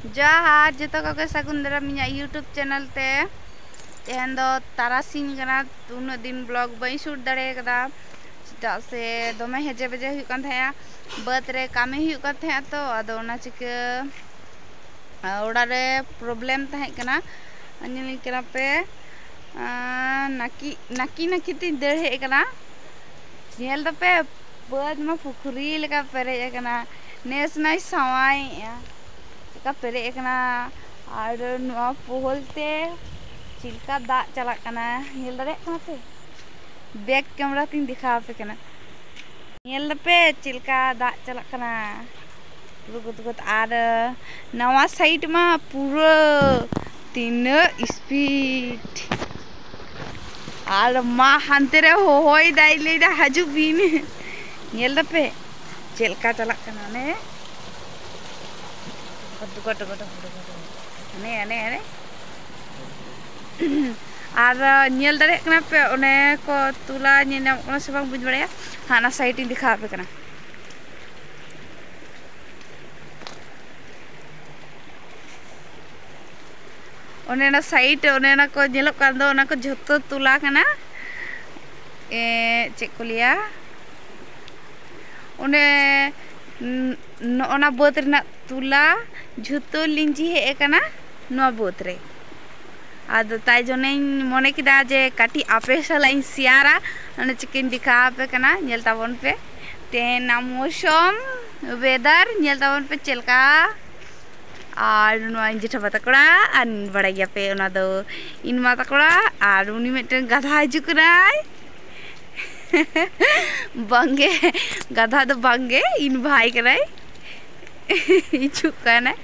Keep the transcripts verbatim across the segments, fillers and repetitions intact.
ᱡᱚᱦᱟᱨ ᱡᱚᱛᱚ ᱠᱚᱜᱮ, ᱥᱟᱹᱜᱩᱱ ᱫᱟᱨᱟᱢ ᱤᱧᱟᱹᱜ YouTube ᱪᱮᱱᱮᱞ ᱛᱮ᱾ ᱛᱮᱦᱮᱧ ᱫᱚ ᱛᱟᱨᱟᱥᱤᱧ ᱠᱟᱱᱟ, ᱩᱱᱟᱹᱜ ᱫᱤᱱ ᱵᱞᱚᱜ ᱵᱟᱹᱧ ᱥᱩᱴ ᱫᱟᱲᱮ ᱠᱟᱫᱟ, ᱪᱮᱫᱟᱜ ᱥᱮ ᱫᱚᱢᱮ ᱦᱮᱡᱮ ᱵᱮᱡᱮ ᱦᱩᱭᱩᱜ ᱠᱟᱱ ᱛᱟᱦᱮᱸᱜᱼᱟ, ᱵᱟᱹᱫᱽ ᱨᱮ ᱠᱟᱹᱢᱤ ᱦᱩᱭᱩᱜ ᱠᱟᱱ ᱛᱟᱦᱮᱸᱜᱼᱟ ᱛᱚ, ᱟᱫᱚ ᱚᱱᱟ ᱪᱤᱠᱟᱹ ᱟᱨ ᱚᱲᱟᱜ ᱨᱮ ᱯᱨᱚᱵᱞᱮᱢ ᱛᱟᱦᱮᱸ ᱠᱟᱱᱟ᱾ ᱧᱮᱞᱤᱧ ᱠᱟᱱᱟ ᱯᱮ, ᱟᱸ, ᱱᱟᱹᱠᱤ ᱱᱟᱹᱠᱤ ᱱᱟᱹᱠᱤ ᱛᱤᱧ ᱫᱟᱹᱲ ᱦᱮᱡ ᱟᱠᱟᱱᱟ᱾ ᱧᱮᱞ ᱫᱟᱯᱮ, ᱵᱟᱹᱫᱽ ᱢᱟ ᱯᱩᱠᱷᱨᱤ ᱞᱮᱠᱟ ᱯᱮᱨᱮᱡ ᱟᱠᱟᱱᱟ᱾ ᱱᱮᱥ ᱢᱟᱭ ᱥᱟᱶᱟᱭᱮᱜᱼᱟ, ᱪᱮᱠᱟ ᱯᱮᱨᱮᱡ ᱟᱠᱟᱱᱟ᱾ ᱟᱨ ᱱᱚᱣᱟ ᱯᱳᱦᱳᱞ ᱛᱮ ᱪᱮᱫ ᱞᱮᱠᱟ ᱫᱟᱜ ᱪᱟᱞᱟᱜ ᱠᱟᱱᱟ, ᱧᱮᱞ ᱫᱟᱲᱮᱭᱟᱜ ᱠᱟᱱᱟ ᱯᱮ? ᱵᱮᱠ ᱠᱮᱢᱮᱨᱟ ᱛᱤᱧ ᱫᱮᱠᱷᱟᱣ ᱟᱯᱮ ᱠᱟᱱᱟ᱾ ᱧᱮᱞ ᱫᱟᱯᱮ ᱪᱮᱫ ᱞᱮᱠᱟ ᱫᱟᱜ ᱪᱟᱞᱟᱜ ᱠᱟᱱᱟ, ᱯᱩᱨᱟᱹ ᱜᱩᱫ ᱜᱩᱫ᱾ ᱟᱨ ᱱᱟᱣᱟ ᱥᱟᱭᱤᱰ ᱢᱟ ᱯᱩᱨᱟᱹ ᱛᱤᱱᱟᱹᱜ ᱥᱯᱤᱰ᱾ ᱟᱨ ᱢᱟ ᱦᱟᱱᱛᱮ ᱨᱮ ᱦᱚᱦᱚᱭ ᱫᱟᱭ, ᱞᱟᱹᱭ ᱫᱟ, "ᱦᱤᱡᱩᱜ ᱵᱤᱱ᱾" ᱧᱮᱞ ᱫᱟᱯᱮ ᱪᱮᱫ ᱞᱮᱠᱟ ᱪᱟᱞᱟᱜ ᱠᱟᱱᱟ? ᱚᱱᱮ ᱜᱚᱴ, ᱜᱚᱴ, ᱜᱚᱴ, ᱜᱚᱴ, ᱜᱚᱴ᱾ ᱦᱟᱱᱮ, ᱦᱟᱱᱮ, ᱦᱟᱱᱮ᱾ ᱟᱨ ᱧᱮᱞ ᱫᱟᱲᱮᱭᱟᱜ ᱠᱟᱱᱟ ᱯᱮ, ᱚᱱᱮ ᱠᱚ ᱛᱩᱞᱟ ᱧᱮᱞ ᱧᱟᱢᱚᱜ ᱠᱟᱱᱟ ᱥᱮ ᱵᱟᱝ, ᱵᱟᱹᱧ ᱵᱟᱲᱟᱭᱟ᱾ ᱦᱟᱱᱟ ᱥᱟᱭᱤᱰ ᱤᱧ ᱫᱮᱠᱷᱟᱣ ᱟᱯᱮ ᱠᱟᱱᱟ᱾ ᱚᱱᱮ ᱚᱱᱟ ᱥᱟᱭᱤᱰ, ᱚᱱᱮ ᱚᱱᱟ ᱠᱚ ᱧᱮᱞᱚᱜ ᱠᱟᱱ ᱫᱚ, ᱚᱱᱟ ᱠᱚ ᱡᱷᱚᱛᱚ ᱛᱩᱞᱟ ᱠᱟᱱᱟ᱾ ᱮ, ᱪᱮᱫ ᱠᱚ ᱞᱟᱹᱭᱟ, ᱚᱱᱮ, ᱱᱚᱜᱼᱚ ᱱᱟ ᱵᱟᱹᱫᱽ ᱨᱮᱱᱟᱜ ᱛᱩᱞᱟ ᱡᱷᱚᱛᱚ ᱞᱤᱸᱡᱤ ᱦᱮᱡ ᱟᱠᱟᱱᱟ ᱱᱚᱣᱟ ᱵᱟᱹᱫᱽ ᱨᱮ᱾ ᱟᱫᱚ ᱛᱟᱭ ᱡᱚᱱᱱᱮᱧ ᱢᱚᱱᱮ ᱠᱮᱫᱟ ᱡᱮ ᱠᱟᱹᱴᱤᱡ ᱟᱯᱮ ᱥᱟᱞᱟᱜ ᱤᱧ ᱥᱮᱭᱟᱨᱟ, ᱚᱱᱟ ᱪᱤᱠᱟᱹᱧ ᱫᱮᱠᱷᱟᱣ ᱟᱯᱮ ᱠᱟᱱᱟ, ᱧᱮᱞ ᱛᱟᱵᱚᱱ ᱯᱮ᱾ ᱛᱮᱦᱮᱧ ᱨᱮᱱᱟᱜ ᱢᱳᱥᱚᱢ, ᱣᱮᱫᱟᱨ ᱧᱮᱞ ᱛᱟᱵᱚᱱ ᱯᱮ ᱪᱮᱫ ᱞᱮᱠᱟ᱾ ᱟᱨ ᱱᱚᱣᱟ ᱤᱧ ᱡᱮᱴᱷᱟ ᱵᱟ ᱛᱟᱠᱚ ᱚᱲᱟᱜ, ᱟᱨ ᱵᱟᱲᱟᱭ ᱜᱮᱭᱟ ᱯᱮ, ᱚᱱᱟ ᱫᱚ ᱤᱧ ᱢᱟ ᱛᱟᱠᱚ ᱚᱲᱟᱜ, ᱟᱨ ᱩᱱᱤ ᱢᱤᱫᱴᱮᱱ ᱜᱟᱫᱷᱟ ᱦᱤᱡᱩᱜ ᱠᱟᱱᱟᱭ᱾ ᱵᱟᱝᱜᱮ, ᱜᱟᱫᱷᱟ ᱫᱚ ᱵᱟᱝᱜᱮ, ᱤᱧ ᱵᱷᱟᱭ ᱠᱟᱱᱟᱭ᱾ ᱦᱤᱡᱩᱜ ᱠᱟᱱᱟᱭ᱾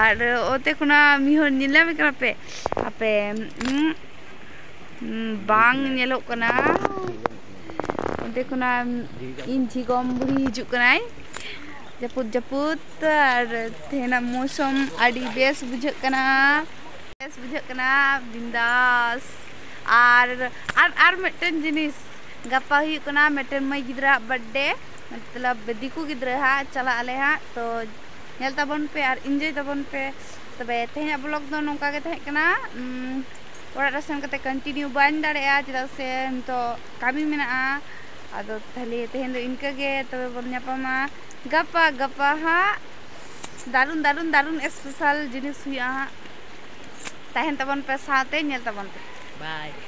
ᱟᱨ ᱚᱱᱛᱮ ᱠᱷᱚᱱᱟᱜ ᱢᱤᱫ ᱦᱚᱲ ᱧᱮᱞ ᱧᱟᱢᱮ ᱠᱟᱱᱟ ᱯᱮ? ᱟᱯᱮ, ᱩᱸ, ᱩᱸ, ᱵᱟᱝ ᱧᱮᱞᱚᱜ ᱠᱟᱱᱟ᱾ ᱚᱱᱛᱮ ᱠᱷᱚᱱᱟᱜ ᱤᱧ ᱡᱷᱤ ᱜᱚᱲᱚᱢ ᱵᱩᱲᱦᱤ ᱦᱤᱡᱩᱜ ᱠᱟᱱᱟᱭ᱾ ᱡᱟᱹᱯᱩᱫ, ᱡᱟᱹᱯᱩᱫ, ᱟᱨ ᱛᱮᱦᱮᱧᱟᱜ ᱢᱳᱥᱚᱢ ᱟᱹᱰᱤ ᱵᱮᱥ ᱵᱩᱡᱷᱟᱹᱜ ᱠᱟᱱᱟ᱾ ᱵᱮᱥ ᱵᱩᱡᱷᱟᱹᱜ ᱠᱟᱱᱟ, ᱵᱤᱱᱫᱟᱥ᱾ ᱟᱨ, ᱟᱨ, ᱟᱨ ᱢᱤᱫᱴᱮᱱ ᱡᱤᱱᱤᱥ, ᱜᱟᱯᱟ ᱦᱩᱭᱩᱜ ᱠᱟᱱᱟ ᱢᱤᱫᱴᱮᱱ ᱢᱟᱹᱭ ᱜᱤᱫᱽᱨᱟᱹᱣᱟᱜ birthday, ᱢᱚᱛᱞᱚᱵ ᱫᱤᱠᱩ ᱜᱤᱫᱽᱨᱟᱹ ᱦᱟᱸᱜ ᱪᱟᱞᱟᱜ ᱟᱞᱮ ᱦᱟᱸᱜ, ᱛᱚ ᱧᱮᱞ ᱛᱟᱵᱚᱱ ᱯᱮ ᱟᱨ enjoy ᱛᱟᱵᱚᱱ ᱯᱮ᱾ ᱛᱚᱵᱮ ᱛᱮᱦᱮᱧᱟᱜ vlog ᱫᱚ ᱱᱚᱝᱠᱟ ᱜᱮ ᱛᱟᱦᱮᱸ ᱠᱟᱱᱟ᱾ ᱩᱢ, ᱚᱲᱟᱜ ᱨᱮ ᱥᱮᱱ ᱠᱟᱛᱮ continue ᱵᱟᱹᱧ ᱫᱟᱲᱮᱭᱟᱜᱼᱟ, ᱪᱮᱫᱟᱜ ᱥᱮ ᱱᱤᱛᱚᱜ ᱠᱟᱹᱢᱤ ᱢᱮᱱᱟᱜᱼᱟ᱾ ᱟᱫᱚ ᱛᱟᱦᱞᱮ ᱛᱮᱦᱮᱧ ᱫᱚ ᱤᱱᱠᱟᱹ ᱜᱮ, ᱛᱚᱵᱮ ᱵᱚᱱ ᱧᱟᱯᱟᱢᱟ ᱜᱟᱯᱟ᱾ ᱜᱟᱯᱟ ᱦᱟᱸᱜ ᱫᱟᱨᱩᱱ, ᱫᱟᱨᱩᱱ, ᱫᱟᱨᱩᱱ special ᱡᱤᱱᱤᱥ ᱦᱩᱭᱩᱜᱼᱟ ᱦᱟᱸᱜ᱾ ᱛᱟᱦᱮᱱ ᱛᱟᱵᱚᱱ ᱯᱮ ᱥᱟᱶᱛᱮ, ᱧᱮᱞ ᱛᱟᱵᱚᱱ ᱯᱮ᱾ Bye᱾